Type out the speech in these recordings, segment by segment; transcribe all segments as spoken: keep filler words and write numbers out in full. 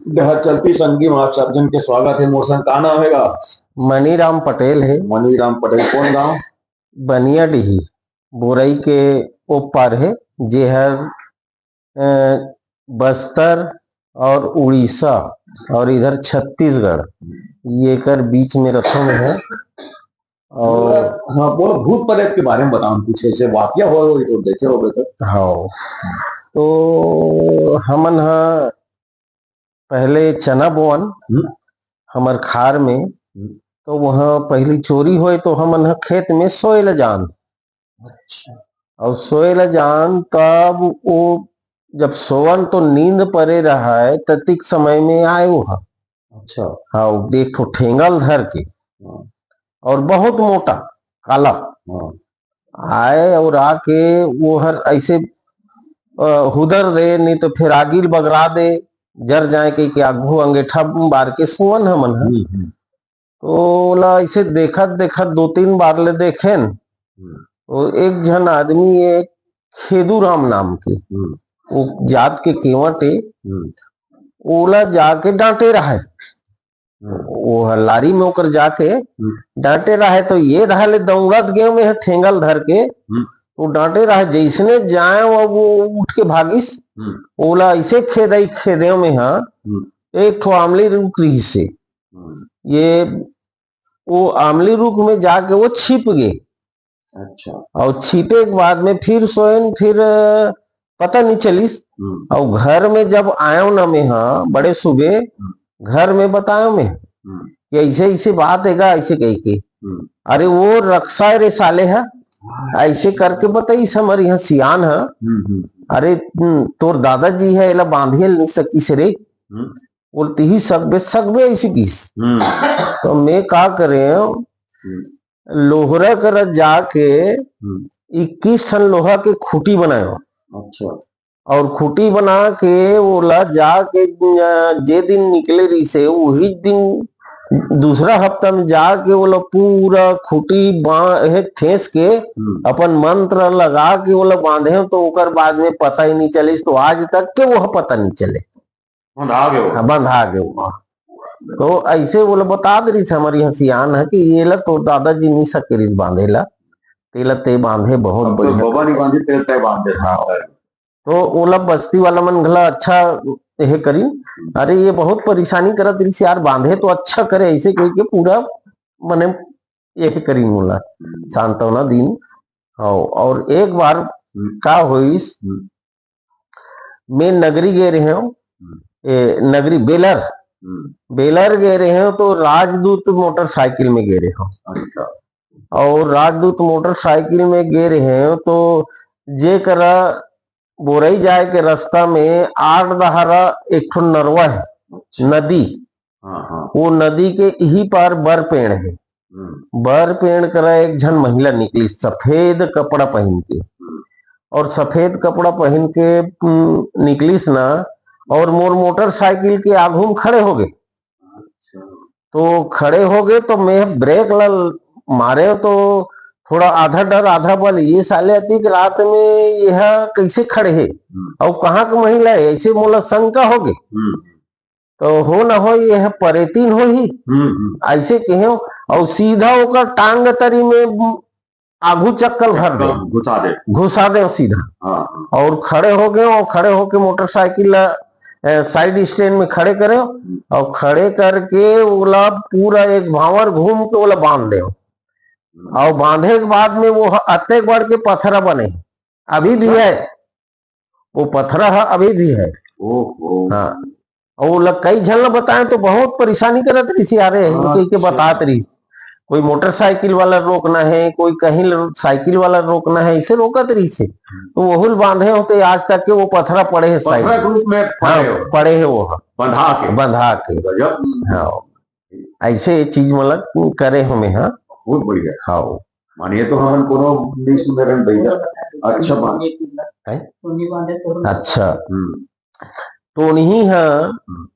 डहर चलती संगी में आप सब झन के स्वागत हे। मोर संग का नाम हे गा? मनीराम पटेल हे। मनीराम पटेल, कौन गांव? बनियाडीही, बोरई के ओ पार हे, जेहर, अ, बस्तर और उड़ीसा और इधर छत्तीसगढ़, ये कर बीच में रथों में है। और बोला, हाँ, बोला, भूत प्रेत के बारे में बताओ कुछ, ऐसे वाकया हो, हो तो देखे होगे तो। हाँ, तो हमन हा पहले चना बोवन, हम्म। हमर खार में, हम्म। तो वहाँ पहली चोरी होए तो हमन ह खेत में सोए ल जान। अच्छा। और सोए ल जान तब वो जब सोवन तो नींद परे रहा है, ततिक समय में आए वो ह। अच्छा। हाँ, वो एक ठो ठेंगल धर के। हाँ। और बहुत मोटा, काला। हाँ। आए और आके वो हर ऐसे, अ, हुदर दे, नहीं तो फिर आगी ल बगरा दे, जर जाए के, के आगू अंगेठा बार के सुअन हमन ह। हम्म, हम्म। तो ओला ऐसे देखत देखत दो तीन बार ले देखेन। हम्म। तो एक झन आदमी एक खेदू राम नाम के, हम्म। वो जात के केवट ए, हम्म। ओला जाके डांटे रहा है। हम्म। वो ह लारी में ओकर जाके हम्म। डांटे रहा है, तो ये रहा ले दौड़त गए में ह ठेंगल धर के, हम्म। वो डांटे रहा है, जैसने जाए वो, वो उठ के भागिस। हम्म। ओला ऐसे खेदाई खेदे में ह, हम्म। एक ठो आमली रुख रही से, हम्म। ये वो आमली रुख में जाके वो छिप गए। अच्छा। और छिपे के बाद में फिर सोएन, फिर, अ, पता नहीं चलिस। हम्म। और घर में जब आयो ना मैं, हाँ, बड़े सुबे हम्म। घर में बतायो मैं हम्म। कि ऐसे ऐसे बात है गा, ऐसे कह के। हम्म। अरे वो रक्सा रे साले है, ऐसे करके बताइस हमर यहाँ सियान है। हम्म, हम्म। अरे, हम्म, तोर दादाजी है, एला बांधिए नहीं सकिस रे। हम्म। बोलती ही सकबे, सकबे ऐसे किस। हम्म। तो मैं का करे, हम्म। लोहरा करा जाके हम्म। इक्कीस ठन लोहा के खूंटी बनायो। अच्छा। और खूंटी बना के ओला जाके, अ, जे दिन निकले रहिसे, वही दिन दूसरा हफ्ता में जाके ओला पूरा खूंटी बा-, हे ठेस के हम्म। अपन मंत्र लगा के ओला बांधे, तो ओकर बाद में पता ही नहीं चलिस, तो आज तक के वो पता नहीं चले। बंधा गए वो। हाँ, बंधा गए वो। तो ऐसे वो लोग बता दे रही से हमारी हसियान है कि ये ला तो दादाजी नहीं सके रही बांधे ला, तेला ते बांधे बहुत अब तो बढ़िया। बाबा नहीं बांधे, तेल तय बांधे। हाँ। तो ओला बस्ती वाला मन घला अच्छा यह करी, अरे ये बहुत परेशानी करत रही से यार, बांधे तो अच्छा करे, ऐसे कह के पूरा मने यह करी मोला हम्म। सांत्वना दिन। हाँ, और एक बार हम्म। का होइस, हम्म। मैं नगरी गए रहे हूँ, हम्म। ए, नगरी बेलर, हम्म। बेलर गए रहे हूँ तो राजदूत मोटरसाइकिल में गए रहे हूँ। अच्छा। और राजदूत मोटरसाइकिल में गए रहे हूँ तो जे करा बोरई जाए के रास्ता में आठ दहारा एक ठो नरवा है, अच्छा। नदी। हाँ, हाँ। वो नदी के इही पार बर पेड़ है। हम्म। बर पेड़ करा एक झन महिला निकली सफेद कपड़ा पहन के। हम्म। और सफेद कपड़ा पहन के, हम्म, निकलिस ना, और मोर मोटरसाइकिल के आगू में खड़े हो गए। अच्छा। तो खड़े हो गए तो मैं ब्रेक ला मारे तो थोड़ा आधा डर आधा बल, ये साले अतिक रात में यह कैसे खड़े है हम्म। और कहाँ का महिला है, ऐसे मोला शंका हो गए। हम्म। तो हो ना हो ये परेतीन हो ही, हम्म, हम्म। ऐसे कहे। और सीधा ओकर टांग तरी में आगू चक्कल भर दे, हाँ, घुसा दे। घुसा दे सीधा। हाँ, हाँ। और खड़े हो गए, और खड़े होके मोटरसाइकिल ला, ए, साइड स्टैंड में खड़े करे, हम्म। और खड़े करके ओला पूरा एक भांवर घूम के ओला बांध दे। हम्म। और बांधे के बाद में वो ह-, अतेक बड़ के पथरा बने, अभी भी अच्छा। है। वो पथरा ह अभी भी है। ओहो। हाँ। और वो ल-, कई झन ल बताए तो बहुत परेशानी करत रहिस, यारे, हाँ, कह के अच्छा। बतात रहिस। कोई मोटरसाइकिल वाला रोकना है, कोई कहीं ल-, साइकिल वाला रोकना है, इसे रोकत रहिस। हम्म। तो वहुल बांधे होते आज तक के वो पथरा पड़े है पथरा साइड। के रूप में पड़े हाँ, हो। पड़े है वो। बंधा के। बंधा के। गजब। हाँ। ऐसे ये चीज मतलब करे हमें, हाँ। बहुत बढ़िया। हाँ। मानिए तो हमन कोनो नहीं सुने रहन भैया। अच्छा बात। हैं? अच्छा। हम्म। टोनही ह, हम्म।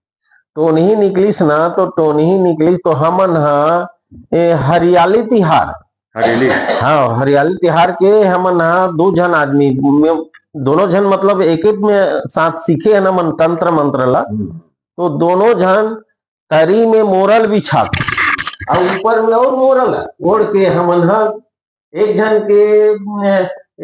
टोनही निकलिस ना, तो टोनही निकलिस तो हमन ह, ए, हरियाली तिहार। हरियाली। हाँ, हरियाली तिहार के हमन ह दो झन आदमी में, दोनों झन मतलब एक एक में साथ सीखे है ना मन तंत्र मंत्र ला। हम्म। तो दोनों झन तरी में मोरल बिछा के, अउ ऊपर में अउ मोरल ओढ़ के हमन ह एक झन के,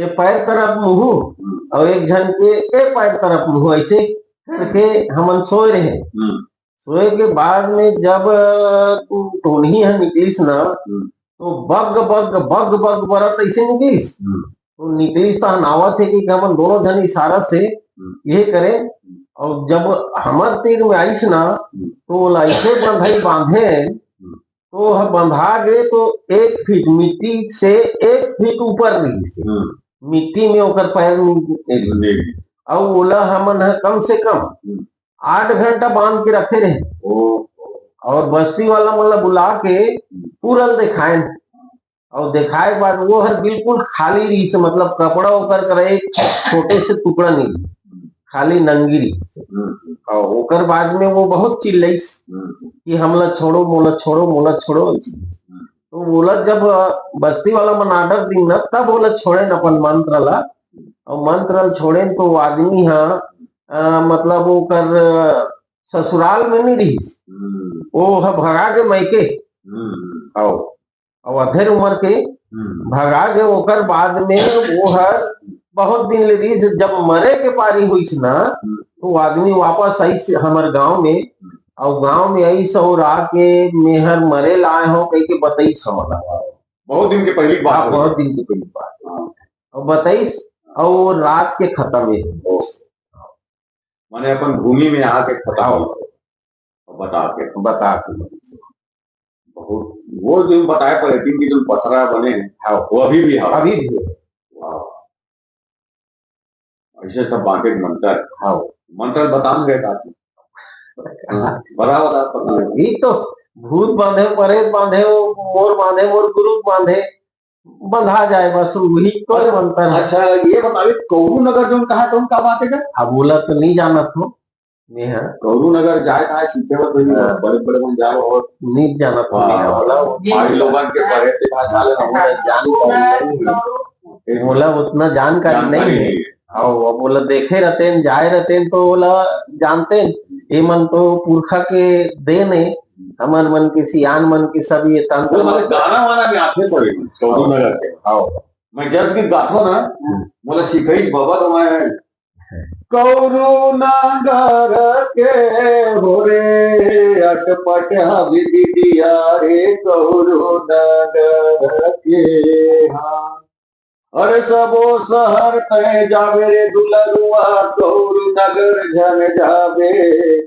ए, पैर तरफ मुहूं अउ एक झन के ए पैर तरफ मुहूं, ऐसे करके हमन सोए रहे। हम्म। सोए के बाद में जब, अ, टोनही ह निकलिस ना, हम्म। तो बग बग बग बग बरत ऐसे निकलिस। हम्म। तो निकलिस तो हनावत हे कि हमन दोनों झन इशारा से हम्म। ये करें। हम्म। और जब हमर तीर में आइस ना, हम्म। तो ओला ऐसे बंधई बांधे, हम्म। तो ओह बंधा गे तो एक फीट मिट्टी से एक फीट ऊपर रहिस। हम्म। मिट्टी में ओकर पैर में, जी। अउ ओला हमन ह कम से कम हम्म। आठ घंटा बांध के रखे रहे। ओ। और बस्ती वाला मन ला बुला के हम्म। पूरल देखाएन। और देखाए के बाद वो हर बिल्कुल खाली रहिस, मतलब कपड़ा ओकर करा एक छोटे से टुकड़ा नहीं, हम्म। खाली नंगी रहिस। हम्म। और ओकर बाद में वो बहुत चिल्लाइस हम्म। कि हमला छोड़ो, मोला छोड़ो, मोला छोड़ो। हम्म। तो ओला जब बस्ती वाला मन आर्डर दिन ना, तब ओला छोड़ेन अपन मंत्र ला। और मंत्र ला छोड़ेन तो वो आदमी ह, अ, मतलब ओकर ससुराल में नहीं रहिस। हम्म। वो ह भगा के मायके। हम्म। आओ। अउ अधेर उमर के हम्म। भगा गे, ओकर बाद में वो हर बहुत दिन ले रहिस। जब मरे के पारी होइस ना, हम्म। तो आदमी वापस आइस हमर गांव में, हम्म। अउ गांव में आइस अउ आके, "मेहर मरे ला आए हो," कह के बताइस हमला। बहुत दिन के पहली बात हाँ, होइस। बहुत दिन के पहली बात। हाँ। अउ बताइस, अउ वो रात के खत्म हे। ओ। माने अपन भूमि में आके खत्म हो गए। बता के। बता के। बहुत, वो जो बताए पलटिन की जो पथरा बने हैं, हाँ। वो अभी भी है। अभी भी है। वाह। ऐसे सब बांटे के मंत्र। हाँ। मंत्र बतान गए ताकि। हाँ, बता, बता, बता। ये तो भूत बांधे, प्रेत बांधे, वो मोर बांधे, मोर गुरु बांधे, बंधा जाए, बस वही तो अच्छा, मंत्र है। अच्छा, ये बतावे, कौरू नगर जो कहा, कौन का बात है क्या? अब बोला तो नहीं जाना था। जी हाँ। कौरू नगर जाए कहा, सीखे बर कोई हाँ। बड़े, बड़े मन जाओ और नहीं जाना था, हाँ। नहीं बोला। भाई लोगन के पढ़े थे, कहा, चाले ना, बोला, जानकारी नहीं है। बोला, उतना जानकारी जानकारी नहीं है। नहीं है। हाँ, वो बोला, देखे रहते हैं, जाए रहते हैं, तो बोला, जानते हैं, ये मन तो पुरखा के देन है, हमर मन के, सियान मन के सब ये तंत्र वो सारे मंत्र। गाना वाना भी आते सभी, कौरू नगर के। हाँ। मैं जस गीत गाथो ना, हम्म। मोला सिखाइस बाबा तो मैं, कौरू नगर के हो रे, अटपट हवि दिदिया रे, कौरू नगर के, हाँ। अरे सबो शहर तय जाबे रे दुलरुआ, कौरू नगर झन जाबे।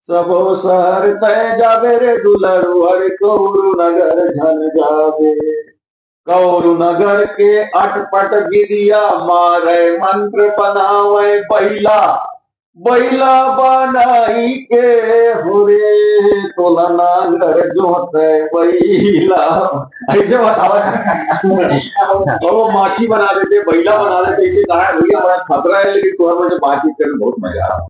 सबो शहर तय जाबे रे दुलरुआ, अरे कौरू नगर झन जाबे। कौरू नगर के अटपट गिरिया मारे मंत्र बनावे बैला, बैला बनाई के हो रे, तोला नांगर जोते बैला। ऐसे बतावा। और वो माछी बना देते, बैला बना देते, इसे कहा है, "भैया, बड़ा खतरा है, लेकिन तुम्हारे मुझे बातचीत करने में बहुत मजा आया।"